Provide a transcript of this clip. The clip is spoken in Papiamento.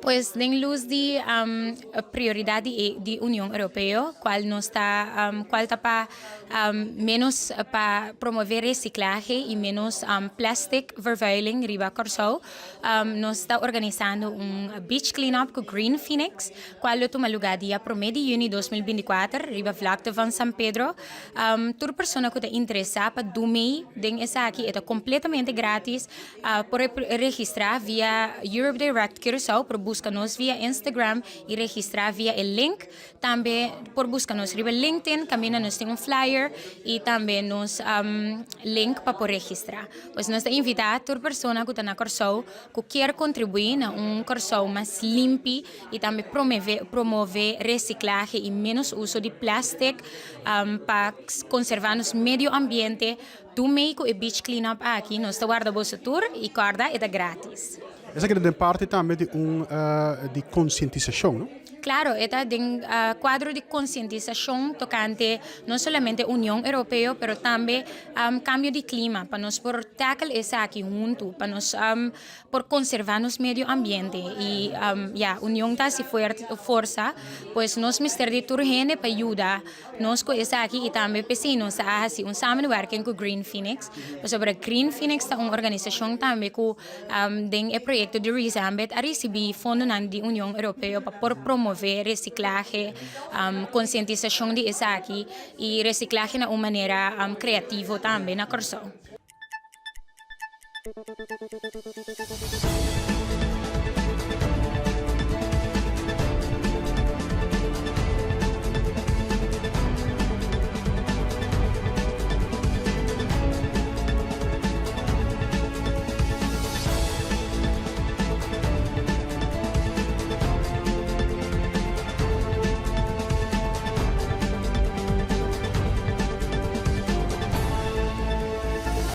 Pues den luz di prioridad di Union Europeo cual nos ta cual ta pa menos pa promove reciclahe y menos plastic vervuiling riba Corsou nos ta organisando un beach clean up cu Green Phoenix cual lo tuma lugar dia prome di juni 2024 riba vlakte van San Pedro. Tur persona cu ta interesa pa dumey den esaki e ta completamente gratis. Por registrá via Europe Direct Curaçao, por buska nos via Instagram i registrá via e link. Tambe por buska nos riba LinkedIn, kaminda nos tin un flyer i tambe nos link pa por registrá. Pues nos ta invitá tur persona ku ta na Kòrsou ku kier kontribuí na un Kòrsou mas limpi i tambe promové resiklahe i ménos uso di plèstik pa konservá nos medio ambiente. Tu mei ku e beach clean up aki nos ta warda boso tur i kòrda e ta gratis. Esaki ta den parti tambe di un di konsientisashon, no? Klaro, e ta den kuadro di konsientisashon tokante no solamente Union Europeo pero tambe kambio di klima pa nos por tackle esaki huntu pa nos por konservá nos medio ambiente i ya union ta hasi forsa pues nos mester di tur hende pa yuda nos ku esaki i tambe p'esei nos a hasi un samenwerking ku Green Phoenix pasobra Green Phoenix ta un organisashon tambe ku den e proyekto di Resambit a risibí fondonan di Union Europeo pa por promové resiklahe, konsientisashon di esaki i resiklahe na un manera kreativo tambe na Kòrsou.